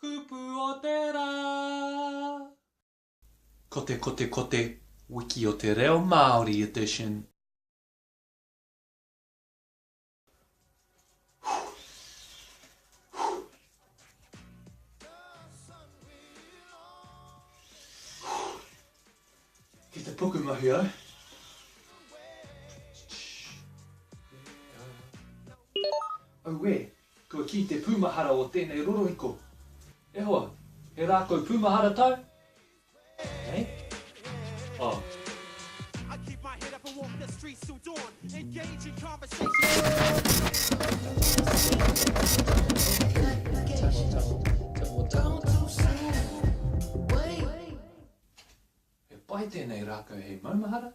Kupu o te rā! Ko te Ko te Ko te Wiki o te Reo Māori edition. Ki te pukumahi au. Auē, kua kī te pūmahara o tēnei rorohiko. E hoa, he rākau pūmahara tāu? Eh? Oh. He pai tēnei rākau hei maumahara?